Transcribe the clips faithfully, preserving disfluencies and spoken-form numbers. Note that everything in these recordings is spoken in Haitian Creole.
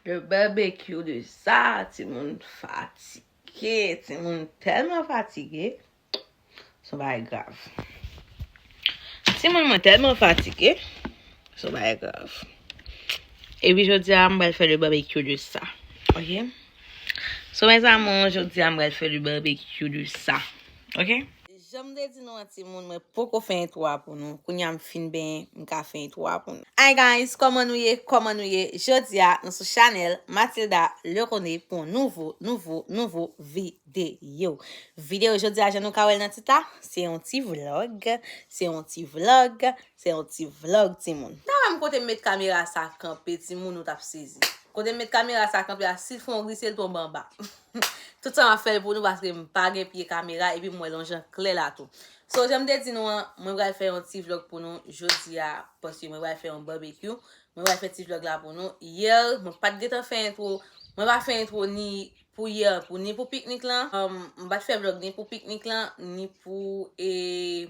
Le barbecue de sa, timoun fatige, timoun tèlman fatige. Se yon bagay grav. Timoun mwen tèlman fatige. Se yon bagay grav. Epi jodi a, m pral fè le barbecue de sa. Ok? So, mes amours, jodi a, m pral fè le barbecue de sa. Ok? Jan m te di nou an, timoun, mwen poko fè entwo a pou nou. Kounye a m fin benyen, m ka fè entwo a pou nou. Hi guys, kòman nou ye? Kòman nou ye? Jodi a, nou sou chanèl Mathilda Leroné pou yon nouvo, nouvo, nouvo videyo. Videyo jodi a, jan nou ka wè l nan tit la, se yon ti vlog, se yon ti vlog, se yon ti vlog, timoun. Ta wè m kote m met kamera sa kanpe, timoun, ou t ap sezi. Kote m met kamera sa kanpe a, si l fè yon glise, l tonbe anba. Tout sa m ap fè l pou nou paske m pa gen pye kamera epi m wè l yon jan klè la tou. So, jan m te di nou an, mwen pral fè yon ti vlog pou nou jodi a paske mwen pral fè yon barbecue. Mwen pral fè ti vlog la pou nou. Yè, mwen pa t gentan fè entwo. Mwen pa fè entwo ni pou yè, pou, ni pou piknik lan. Um, m pa t fè vlog ni pou piknik lan, ni pou, e,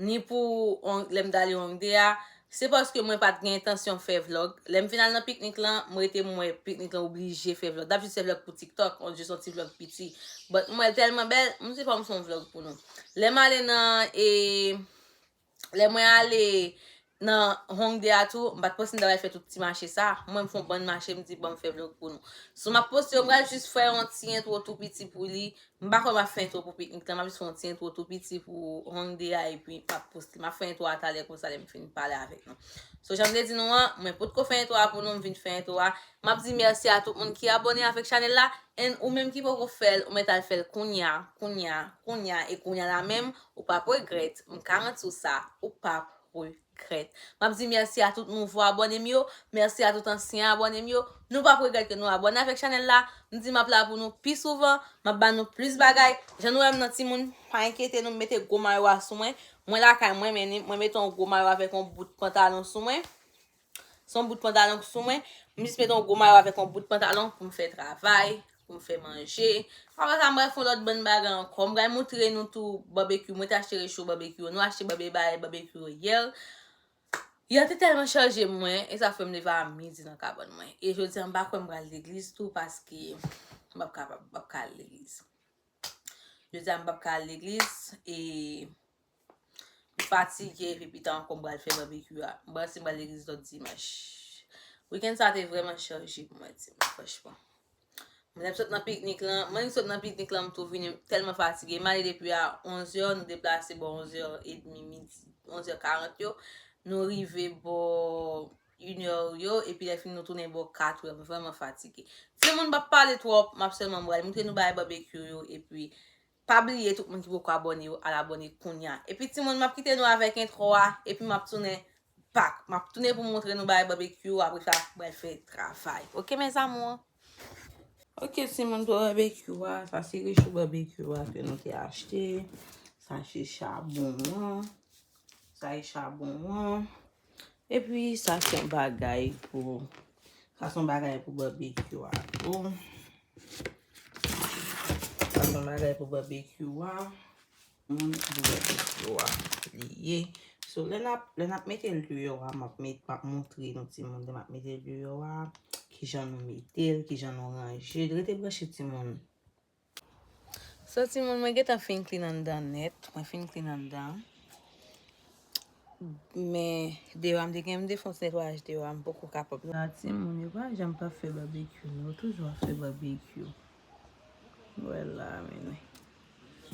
ni pou on- lè m t ale Hongdae a, se paske mwen pa t gen entansyon fè vlog. Lè m fin al nan piknik lan, m rete m wè piknik lan oblije fè vlog. Dabitid se vlog pou TikTok, on jis on ti vlog piti. But m wè l tèlman bèl, m di fò m fè on vlog pou nou. Lè m ale nan, e, lè mwen ale nan Hongdae a tou, m pa t panse m ta pral fè tout ti mache sa. Mwen m fè on bann mache, m di bon m fè vlog pou nou. So m ap poste yo, m pral jis fè yon ti entwo tou piti pou li. M pa kwè m ap fè entwo pou piknik lan, m ap jis fè yon ti entwo tou piti pou Hongdae a, epi m ap poste. M ap fè entwo a talè konsa lè m fin pale avèk nou. So, jan m te di nou an, mwen potko fè entwo a pou nou, m vin fè entwo a. M ap di mèsi a tout moun ki abòne avèk chanèl la, and ou menm ki poko fè l, ou mèt al fè l kounya, kounya, kounya, e kounya la menm, ou p ap regrèt, m garanti w sa, ou p ap regrèt. M ap di mèsi a tout nouvo abòne m yo, mèsi a tout ansyen abòne m yo. Nou p ap regrèt ke nou abòne avèk chanèl la. M di m ap la pou nou pi souvan, m ap ba nou plis bagay. Jan nou wè m nan timoun, pa enkyete nou, m mete gwo mayo a sou mwen. Mwen lakay mwen, men mwen mete yon gwo mayo avèk yon bout pantalon sou mwen. Se yon bout pantalon ki sou mwen. M jis mete yon gwo mayo avèk yon bout pantalon pou m fè travay, pou m fè manje. Apre sa, m pral fè yon lòt bann bagay ankò. M pral montre nou tou barbecue. Mwen te achte recho barbecue. Nou achte barbecue, bagay barbecue yè. Yè te tèlman chaje mwen, e sa fè m leve a midi nan kabann mwen. E jodi a, m pa kwè m pral legliz tou, paske m p ap kapab, m p ap ka al legliz. Jodi a, m p ap ka al legliz, e m fatige, epi pita ankò m pral fè barbecue a. M panse m pral legliz lòt dimanch. Wikenn sa te vrèman chaje pou mwen, timoun, franchman. Lè m sot nan piknik lan, mwen sot nan piknik lan, m tou vini tèlman fatige. M ale depi a onzè, nou deplase bò onzè edmi midi, onzè karant yo. Nou rive bò inè yo, epi lè fini nou tounen bò katrè. M vrèman fatige. Timoun, m p ap pale twòp, m ap sèlman, m pral montre nou bagay barbecue yo, epi pa bliye tout moun ki poko abòne yo, al abòne kounya. Epi timoun, m ap kite nou avèk entwo a, epi m ap tounen back. M ap tounen pou m montre nou bagay barbecue, apre sa, m pral fè travay. Ok, mes amours? Ok, timoun, pou barbecue a, sa se recho barbecue a ke nou te achte. Sa se chabon an. Sa e chabon an. Epi, sa se yon bagay pou, sa se yon bagay pou barbecue a tou. Sa se yon bagay pou barbecue a. Moun pou barbecue a li ye. So, lè n ap, lè n ap mete l deyò a, m ap met, m ap montre nou timoun, lè m ap mete l deyò a, kijan nou mete l, kijan nou ranje l. Rete branche timoun. So, timoun, mwen gentan fin clean anndan nèt. Mwen fin clean anndan. Men, deyò a, m te gen, m te fè yon ti netwayaj deyò a, m poko kapab. La, timoun, yo pa janm pa fè barbecue, non. Yo toujou ap fè barbecue. Wè la, men.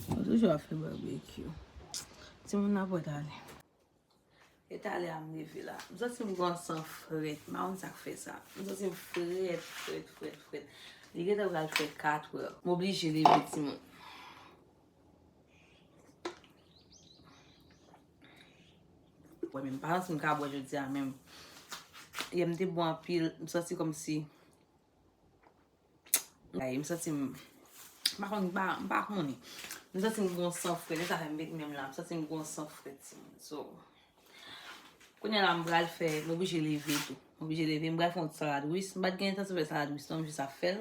Yo toujou ap fè barbecue. Timoun, n ap wè talè. E talè a m leve la. M santi m gon san frèt. M pa konn sa k fè sa. M santi m frèt, frèt, frèt, frèt. Li gentan pral fè katrè. M oblije leve, timoun. Wè, men m pa santi m ka bwè jodi a menm. Yè m te bwè anpil. M santi kòmsi Ay, m santi m, m pa konn, m pa, m pa konnen. M santi m gon san frèt, e sa fè m met men m la. M santi m gon san frèt, timoun. So, kounye a la, m pral fè, m oblije leve tou. M oblije leve, m pral fè yon ti salad ris. M pa t gen entansyon fè salad ris, non, m jis ap fè l.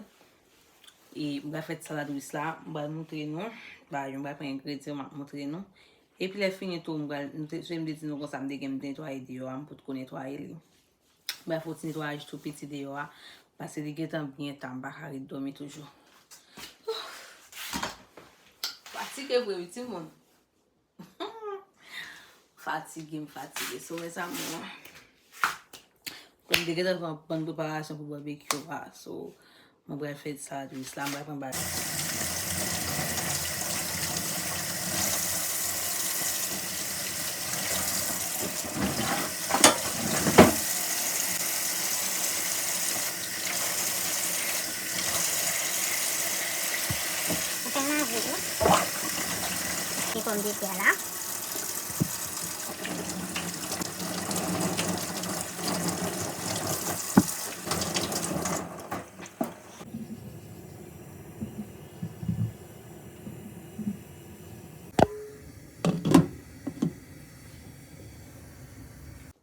E m pral fè ti salad ris la, m pral montre nou. Ba, m pral pran engredyan, m ap montre nou. Epi lè fini tou, m pral, m te, se m te di nou konsa, m te gen, m te netwaye deyò a, m potko netwaye li. M pral fè yon ti netwayaj tou piti deyò a. Paske li gentan byen ta, m pa ka ret dòmi toujou. Fatige vre wi, timoun. Fatige, m fatige. So, mezanmi, m te gentan fè yon bann preparasyon pou babekyou a. So, mwen pral fè salad ris la, m pral pran bagay. Mwen fè lave wi. Ti pòmdetè la.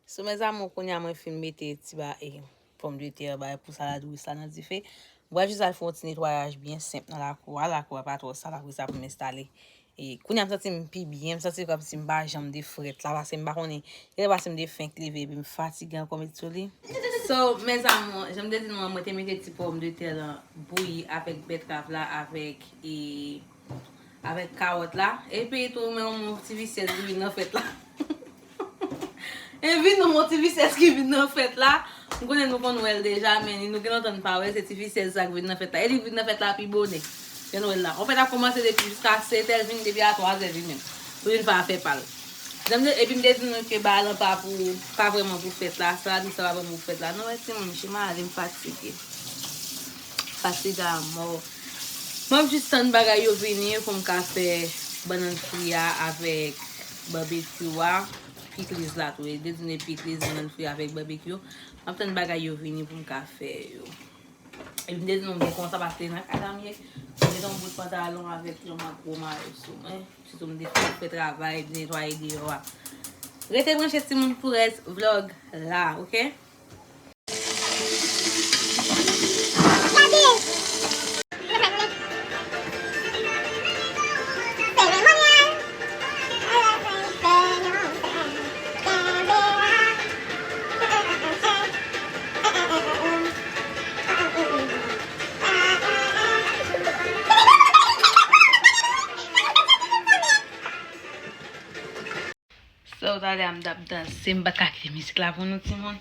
So, mes amours, kounye a mwen fin mete ti ba, e, pòmdetè bay pou salad ris la nan dife. Mwen jis al fè yon ti netwayaj byen senp nan lakou a. Lakou a pa twò sal, apre sa pou m enstale. E, kounye a m santi m pi byen, m santi kòmsi m pa janm de frèt la, paske m pa konnen, genlè paske m de fenk leve, epi m fatige ankò met sou li. So, mes amours, jan m te di nou an, mwen te mete ti pòmdetè lan bouyi avèk bètrav la, avèk, e, avèk kawòt la. Epi tou, men yon ti visyèz ki vin nan fèt la. E vin yon ti visyèz ki vin nan fèt la. M konnen nou konn wè l deja, men nou gen lontan n pa wè, se ti visyèz sa k vin nan fèt la. E li vin nan fèt la pi bonè. Jan nou wè l la. An fèt, ap kòmanse depi jiska sèt è vini, depi a twa è vini. Pou vin fè afè pa l. Jan m te, epi m te di nou ke bagay lan pa pou, pa vrèman pou fèt la. Sa di sa pa vrèman pou fèt la. Nou wè timoun, chima ale m fatige. Fatige a mò. Mwen ap jis tann bagay yo vini pou m ka fè bannann fri a avèk babekyou a, pikliz la tou. E dezine pikliz, bannann fri avèk babekyou. Mwen ap tann bagay yo vini pou m ka fè yo. Epi m te di nou m te konsa paske nan kay la m ye. M te gen yon bout pantalon avèk yon gwo mayo sou mwen. Sitou m te fè travay, netwaye deyò a. Rete branche timoun pou rès vlòg la, oke? Sa w ta lè a m t ap danse, m pa t ka kite mizik la pou nou, timoun.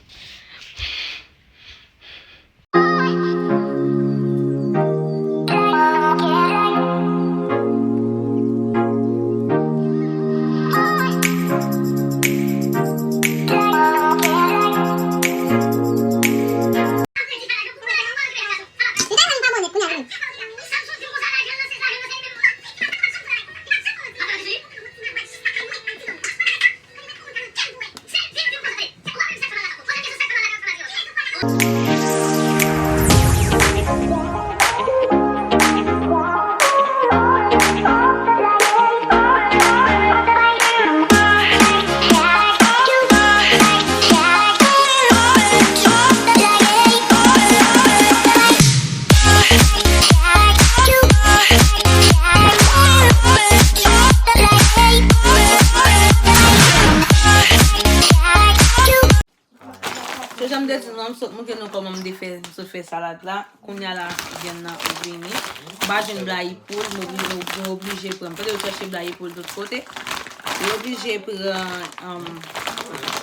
So, jan m te di nou an, m sot montre nou kòman m te fè, m sot fè salad la. Kounye a la, vyann nan vini. M pa jwenn blayi poul, m obli-, m oblije pran. Pote yo chèche blayi poul tout kote. M oblije pran, um,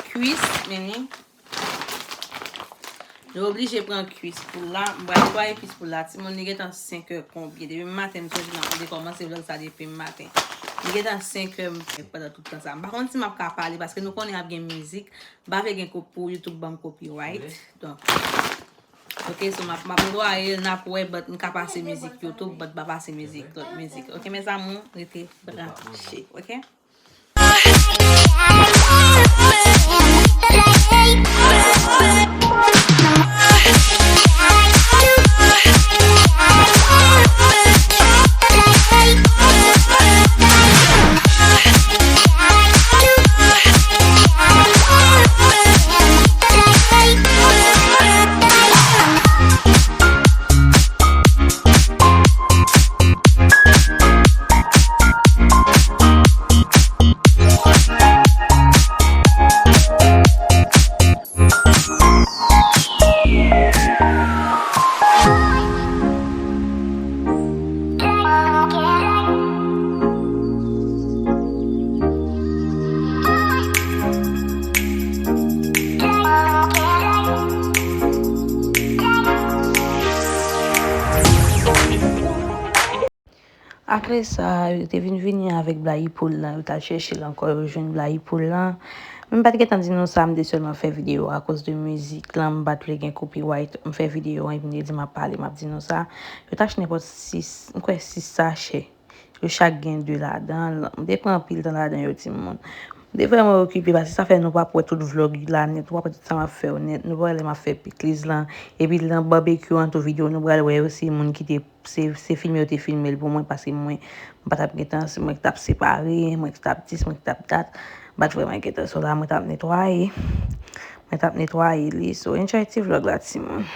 kwis, men Nou oblije pran kwis poul la. M pral netwaye kwis poul la. Timoun, li gentan senk è konbyen? Depi maten, m sonje nan, m te kòmanse vlòg sa depi maten. Li gentan senk è, m, pandan tout tan sa. M pa konn si m ap ka pale, paske nou konnen ap gen mizik. M pa vle gen kop pou YouTube ban m copyright. Donk, oke, so m ap, m ap netwaye l, n ap wè, but m ka pase mizik YouTube, but m pa pase mizik, lòt mizik. Oke, mes amours, rete branche, oke? Apre sa, yo te vin vini avèk blayi poul lan, yo t al chèche l ankò, yo jwenn blayi poul lan. Men m pa t gentan di nou sa, m te sèlman fè videyo a akoz de mizik lan, m pa t vle gen copyright, m fè videyo an, epi m te di m ap pale, m ap di nou sa. Yo t achte nenpòt sis, m kwè sis sachè. Yo chak gen de ladan l. M te pran anpil tan ladan yo, timoun. M te vrèman okipe, paske sa fè nou pa p wè tout vlòg la nèt, nou pa p wè tout sa m ap fè yo nèt, nou pa wè lè m ap fè pikliz lan, epi nan babekyou an tou videyo, nou pral wè yo, se moun ki te, se, se filme yo te filme l pou mwen, paske mwen, m pa t ap gentan, se mwen ki t ap separe, mwen ki t ap dis, mwen ki t ap dat, m pa t vrèman gentan, so la, mwen t ap netwaye, mwen t ap netwaye li, so enjoy ti vlòg la, timoun.